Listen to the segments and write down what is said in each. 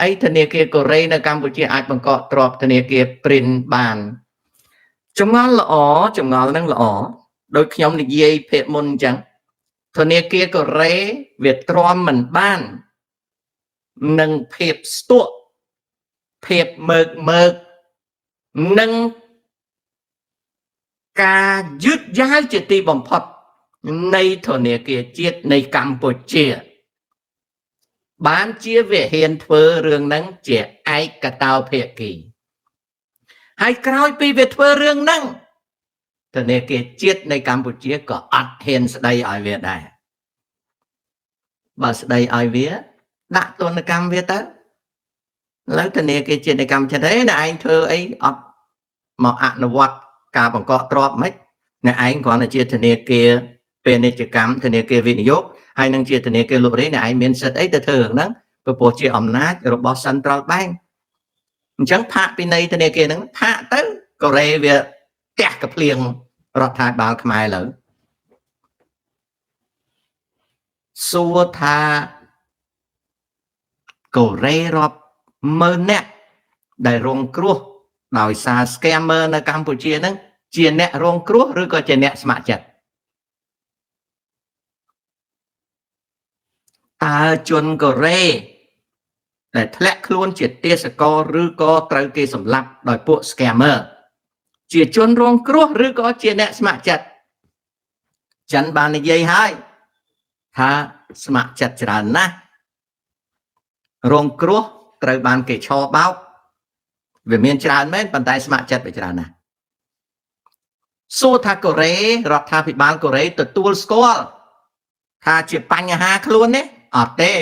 អីធនាគារកូរ៉េនៅកម្ពុជាអាចបង្កកទ្រព្យធនាគារ Print បានចម្ងល់ល្អចម្ងល់នឹងល្អដោយខ្ញុំនិយាយភាគមុនអញ្ចឹងធនាគារកូរ៉េវាទ្រាំមិនបាននឹងភាពស្ទក់ភាពមើកមើកនិងការយឺតយ៉ាវជាទីបំផុតនៃធនាគារជាតិនៃកម្ពុជាបានជាវាហ៊ានធ្វើរឿងហ្នឹងជាឯកតោភាគីហើយក្រោយពីវាធ្វើរឿងហ្នឹងធនាគារជាតិនៃកម្ពុជាក៏អត់ហ៊ានស្ដីឲ្យវាដែរបើស្ដីឲ្យវាដាក់ទណ្ឌកម្មវាទៅឥឡូវធនាគារជាតិនៃកម្ពុជាទេអ្នកឯងធ្វើអីអត់មកអនុវត្តការបង្កកទ្រព្យមិនអ្នកឯងគ្រាន់តែជាធនាគារពាណិជ្ជកម្មធនាគារវិនិយោគហើយនឹងជាធនាគារលក់រាយអ្នកឯងមានសិទ្ធិអីទៅធ្វើរឿងហ្នឹងព្រោះជាអំណាចរបស់ Central Bank អញ្ចឹងផាកពីនៃធនាគារហ្នឹងផាកទៅកូរ៉េវាទះកភ្លៀងរដ្ឋាភិបាលខ្មែរលើសួរថាកូរ៉េរាប់ម៉ឺនអ្នកដែលរងគ្រោះដោយសារ scammer នៅកម្ពុជាហ្នឹងជាអ្នករងគ្រោះឬក៏ជាអ្នកស្ម័គ្រចិត្តតើជនកូរ៉េដែលធ្លាក់ខ្លួនជាទាសករឬក៏ត្រូវគេសម្លាប់ដោយពួក scammer ជាជនរងគ្រោះឬក៏ជាអ្នកស្ម័គ្រចិត្តចិនបាននិយាយហើយថាស្ម័គ្រចិត្តច្រើនណាស់រងគ្រោះត្រូវបានគេឆបោកវាមានច្រើនមែនប៉ុន្តែស្ម័គ្រចិត្តវាច្រើនណាស់សួរថាកូរ៉េរដ្ឋាភិបាលកូរ៉េទទួលស្គាល់ថាជាបញ្ហាខ្លួនទេអត់ទេ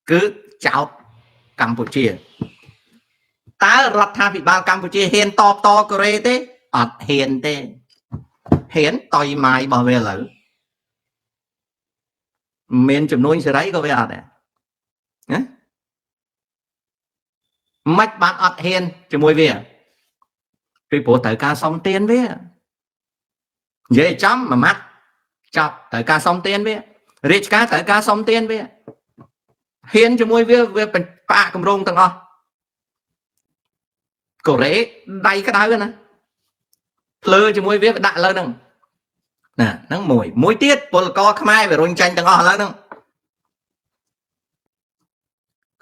គឺចោទកម្ពុជាតើរដ្ឋាភិបាលកម្ពុជាហ៊ានតបតកូរ៉េទេអត់ហ៊ានទេហ៊ានតយម៉ាយរបស់វាឥឡូវមានចំនួនសេរីក៏វាអត់ដែរណាមិនបានអត់ហ៊ានជាមួយវាពីព្រោះត្រូវការសុំទានវានិយាយចំមួយម៉ាត់ចប់ត្រូវការសុំទានវារាជការត្រូវការសុំទានវាហ៊ានជាមួយវាវាផ្អាកគម្រោងទាំងអស់កូរ៉េដៃក្តៅណាភ្លើជាមួយវាដាក់លើហ្នឹងណាហ្នឹងមួយទៀតពលករខ្មែរវារុញចាញ់ទាំងអស់ឥឡូវហ្នឹង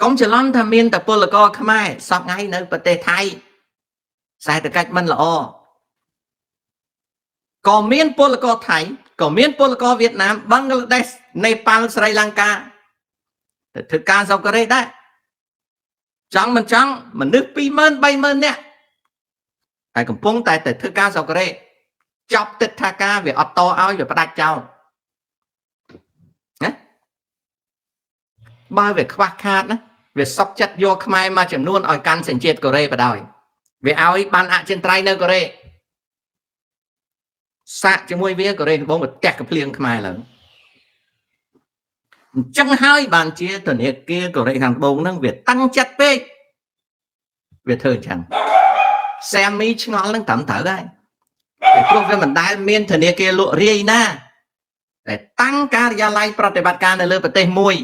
កុំច្រឡំថាមានតែពលករខ្មែរសពថ្ងៃនៅប្រទេសថៃសេដ្ឋកិច្ចមិនល្អក៏មានពលករថៃក៏មានពលករវៀតណាមបង់ក្លាដេសនេប៉ាល់ស្រីលង្កាទៅធ្វើការស្រុកកូរ៉េដែរចង់មិនចង់មនុស្ស 20000 30000 នាក់តែកំពុងតែទៅធ្វើការស្រុកកូរ៉េចប់ទឹកថាការវាអត់តឲ្យវាផ្ដាច់ចោលណាបើវាខ្វះខាតណាវាសុកចិត្តយកខ្មែរមួយចំនួនឲ្យកាន់សញ្ជាតិកូរ៉េបដ ாய் វាឲ្យបានអចិន្ត្រៃយ៍នៅកូរ៉េសាកជាមួយវាកូរ៉េត្បូងវាទះកភ្លៀងខ្មែរឡើងអញ្ចឹងហើយបានជាធនាគារកូរ៉េខាងត្បូងហ្នឹងវាតាំងចិត្តពេកវាធ្វើអញ្ចឹងសែមីឆ្ងល់ហ្នឹងត្រឹមត្រូវហើយពីព្រោះវាមិនដែលមានធនាគារលក់រាយណាតែតាំងការិយាល័យប្រតិបត្តិការនៅលើប្រទេសមួយ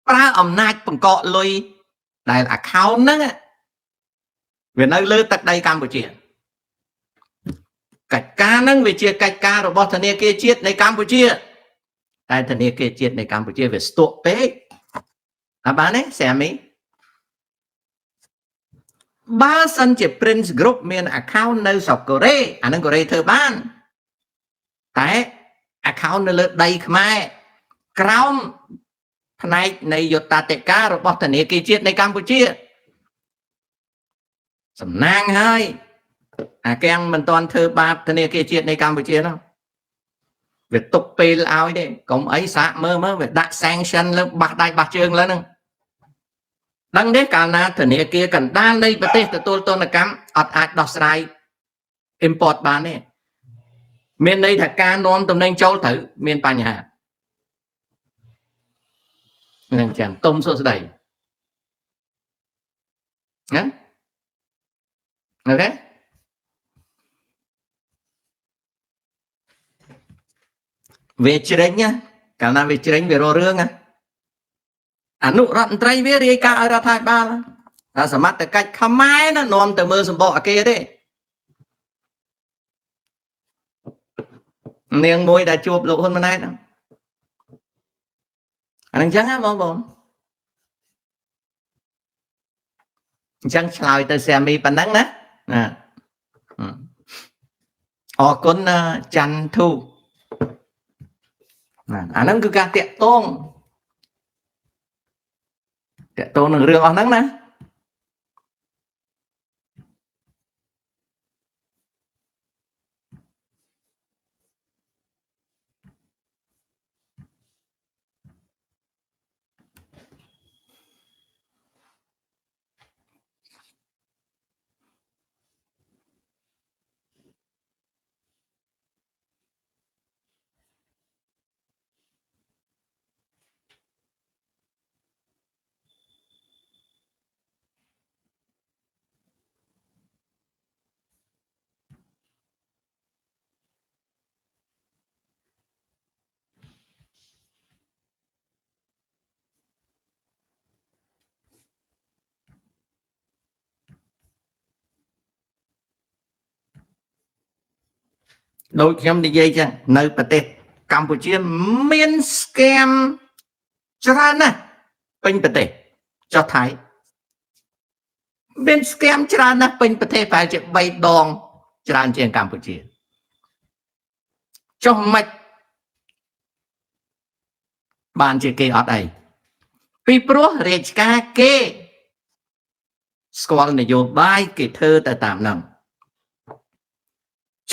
ប្រើអំណាចបង្កកលុយដែល account ហ្នឹងវានៅលើទឹកដីកម្ពុជាកិច្ចការហ្នឹងវាជាកិច្ចការរបស់ធនាគារជាតិនៃកម្ពុជាតែធនាគារជាតិនៃកម្ពុជាវាស្ទក់ពេកអើបានទេសាមីបើសិនជា Prince Group មាន account នៅស្រុកកូរ៉េអានឹងកូរ៉េធ្វើបានតែ account នៅលើដីខ្មែរក្រោមផ្នែកនៃយុត្តាធិការរបស់ធនាគារជាតិនៃកម្ពុជាសំណាងហើយអាកាំងមិនទាន់ធ្វើបាបធនាគារជាតិនៃកម្ពុជានោះវាទុកពេលឲ្យទេកុំអីសាកមើលមើលវាដាក់ sanction លើបះដៃបះជើងលើហ្នឹងដឹងទេកាលណាធនាគារកណ្ដាលនៃប្រទេសទទួលទណ្ឌកម្មអត់អាចដោះស្រាយ import បានទេមានន័យថាការនាំតំណែងចូលត្រូវមានបញ្ហានឹងចឹងទុំសួស្ដីណាអូខេវាជ្រេញណាកាលណាវាជ្រេញវារករឿងណា អនុរដ្ឋមន្ត្រីវារាយការណ៍ឲ្យរដ្ឋាភិបាលថាសមត្ថកិច្ចខ្មែរណានាំទៅមើលសម្បកអាគារទេនាងមួយដែលជួបលោកហ៊ុនម៉ាណែតហ្នឹងអាហ្នឹងចឹងណាបងប្អូនអញ្ចឹងឆ្លើយទៅសាមីប៉ុណ្ណឹងណាណាអរគុណច័ន្ទធូណាអាហ្នឹងគឺការតាក់ទងតាក់ទងនឹងរឿងអស់ហ្នឹងណាដូចខ្ញុំនិយាយចឹងនៅប្រទេសកម្ពុជាមាន scam ច្រើនណាស់ពេញប្រទេសចុះថៃមាន scam ច្រើនណាស់ពេញប្រទេសប្រហែលជា3ដងច្រើនជាងកម្ពុជាចុះមិនបានជាគេអត់អីពីព្រោះរាជការគេស្គាល់នយោបាយគេធ្វើទៅតាមហ្នឹង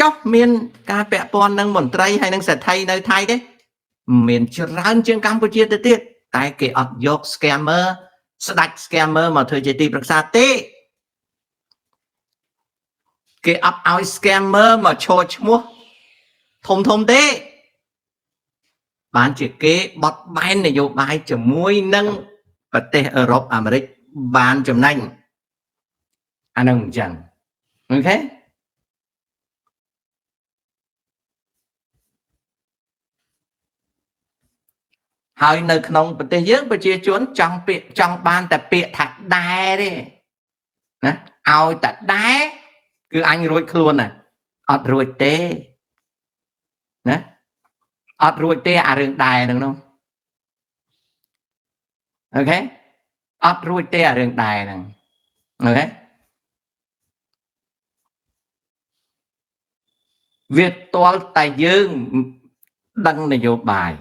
ចុះមានការពាក់ព័ន្ធនឹងមន្ត្រីហើយនឹងសេដ្ឋីនៅថៃទេមានច្រើនជាងកម្ពុជាទៅទៀតតែគេអត់យក scammer ស្ដាច់ scammer មកធ្វើជាទីប្រឹក្សាទេគេអត់ឲ្យ scammer មកឈរឈ្មោះធំធំទេបានជាគេបត់បែននយោបាយជាមួយនឹងប្រទេសអឺរ៉ុបអាមេរិកបានចំណេញអានឹងអញ្ចឹង OK ហើយនៅក្នុងប្រទេសយើងប្រជាជនចង់ពាក្យចង់បានតែពាក្យថាដែរទេណាឲ្យតែដែរគឺអញរួចខ្លួនណាអត់រួចទេណាអត់រួចទេអារឿងដែរហ្នឹងនោះ OK អត់រួចទេអារឿងដែរហ្នឹង OK វាទាល់តែយើងដឹងនយោបាយ